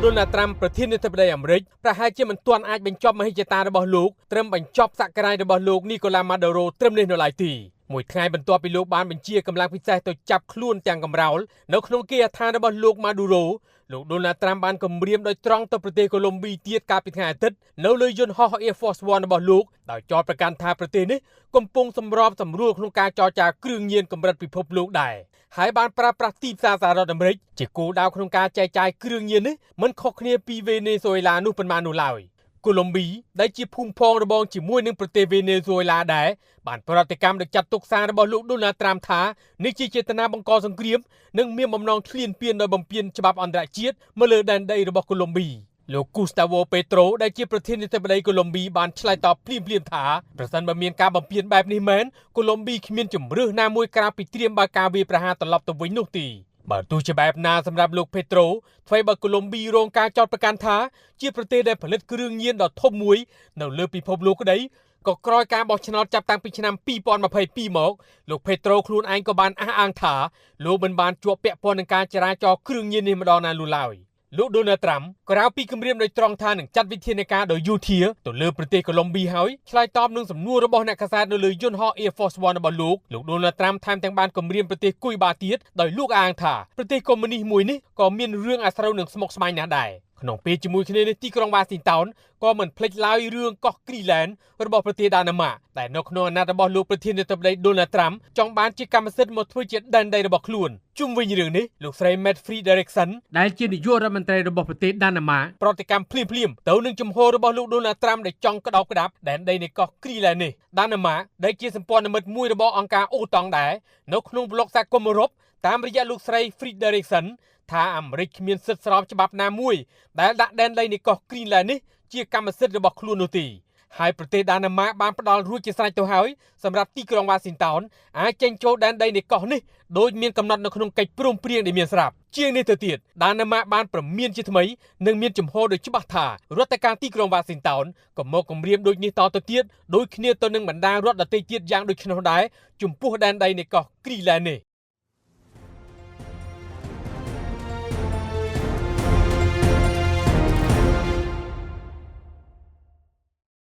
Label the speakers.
Speaker 1: ដូណាល់ត្រាំប្រធានាធិបតីអាមេរិកប្រហែលជាមិនទាន់អាចបញ្ចប់មហិច្ឆតារបស់លោកត្រឹមបញ្ចប់សក្តារបស់លោកនីកូឡាម៉ាដូរ៉ូត្រឹមនេះនៅឡើយទេមួយថ្ងៃបន្ទាប់ពីលោកបានបញ្ជាកម្លាំងពិសេសទៅចាប់ខ្លួនទាំងកំរោលនៅក្នុងគេហដ្ឋានរបស់លោកម៉ាឌូរ៉ូលោកដូណាល់ត្រាំបានគំរាមដោយត្រង់ទៅប្រទេសកូឡុំប៊ីទៀតកាលពីថ្ងៃអាទិត្យនៅលើយន្តហោះ Air Force One របស់លោកដោយចោទប្រកាន់ថាប្រទេសនេះកំពុងសម្របសម្រួលក្នុងការចរចាគ្រឿងញៀនកម្រិតពិភពលោកដែរហើយបានប្រើប្រាស់ទីផ្សារសហរដ្ឋអាមេរិកជាគោលដៅក្នុងការចែកចាយគ្រឿងញៀននេះមិនខុសគ្នាពីវេណេស៊ុយអេឡានោះប៉ុន្មាននោះឡើយកូឡុំប៊ីដែលជាភូមិផងរបងជាមួយនឹងប្រទេសវេណេស៊ុយអេឡាដែរបានប្រតិកម្មដោយចាត់ទុកសាររបស់លោកដូណាល់ត្រាំថានេះជាចេតនាបង្កសង្គ្រាមនិងមានបំណងឈ្លានពានដោយបំពានច្បាប់អន្តរជាតិមកលើដែនដីរបស់កូឡុំប៊ីលោកគូស្តាវ៉ូពេត្រូដែលជាប្រធានាធិបតីកូឡុំប៊ីបានឆ្លើយតបភ្លាមៗថាប្រសិនបើមានការបំពានបែបនេះមែនកូឡុំប៊ីគ្មានជម្រើសណាមួយក្រៅពីត្រៀមបើកការវាយប្រហារត្រឡប់ទៅវិញនោះទេបើទោះជាបែបណាសម្រាប់លោកពេត្រូថ្វីបើកូឡុំប៊ីរងការចោទប្រកាន់ថាជាប្រទេសដែលផលិតគ្រឿងញៀនដ៏ធំមួយនៅលើពិភពលោកក្តីក៏ក្រោយការបោះឆ្នោតចាប់តាំងពីឆ្នាំ2022មកលោកពេត្រូខ្លួនឯងក៏បានអះអាងថាលោកមិនបានជាប់ពាក់ព័ន្ធនឹងការចរាចរណ៍គ្រឿងញៀននេះម្ដងណានោះឡើយលោកដូណាល់ត្រាំក្រៅពីគម្រាមដោយត្រង់ថានឹងចាត់វិធានការដោយយោធាទៅលើប្រទេសកូឡុំប៊ីហើយឆ្លើយតបនឹងសំណួររបស់អ្នកកាសែតនៅលើយន្តហោះ Air Force One របស់លោកលោកដូណាល់ត្រាំថែមទាំងបានគម្រាមប្រទេសគុយបាទៀតដោយលោកអះអាងថាប្រទេសកុម្មុយនីសមួយនេះក៏មានរឿងអាស្រូវនិងស្មុគស្មាញណាស់ដែរក្នុងពេលជាមួយគ្នានេះទីក្រុងវ៉ាស៊ីនតោនក៏មិនភ្លេចឡើយរឿងកោះគ្រីឡែនរបស់ប្រទេសដាណាម៉ាដែលនៅក្នុងអាណត្តិរបស់លោកប្រធានាធិបតីដូណាល់ត្រាំចង់បានជាកម្មសិទ្ធិមកធ្វើជាដែនដីរបស់ខ្លួនជុំវិញរឿងនេះលោកស្រី Mette Frederiksen ដែលជានាយករដ្ឋមន្ត្រីរបស់ប្រទេសដាណាម៉ាប្រតិកម្មភ្លាមៗទៅនឹងជំហររបស់លោកដូណាល់ត្រាំដែលចង់ក្តោបក្តាប់ដែនដីនៃកោះគ្រីឡែននេះដាណាម៉ាដែលជាសម្ព័ន្ធមិត្តមួយរបស់អង្គការអូតង់ដែរនៅក្នុងប្លុកសហគមន៍អឺរ៉ុបតាមរយៈលោកស្រី Frederiksen ថាអាមេរិកគ្មានសិទ្ធិស្របច្បាប់ណាមួយដែលដាក់ដែនដីនៃកោះគ្រីឡែននេះជាកម្មសិទ្ធិរបស់ខ្លួននោះទេហើយប្រទេសដាណាម៉ាបានផ្ដល់រួចជាស្រេចទៅហើយសម្រាប់ទីក្រុងវ៉ាស៊ីនតោនអាចចេញចូលដែនដីនៃកោះនេះដោយមានកំណត់នៅក្នុងកិច្ចព្រមព្រៀងដែលមានស្រាប់ជាងនេះទៅទៀតដាណាម៉ាបានព្រមានជាថ្មីនិងមានជំហរដោយច្បាស់ថារដ្ឋការទីក្រុងវ៉ាស៊ីនតោនក៏មកគម្រាមដូចនេះតទៅទៀតដូចគ្នាទៅនឹងបណ្ដារដ្ឋដទៃទៀតយ៉ាងដូចនោះដែរចំពោះដែនដីនៃកោះគ្រីឡែននេះ។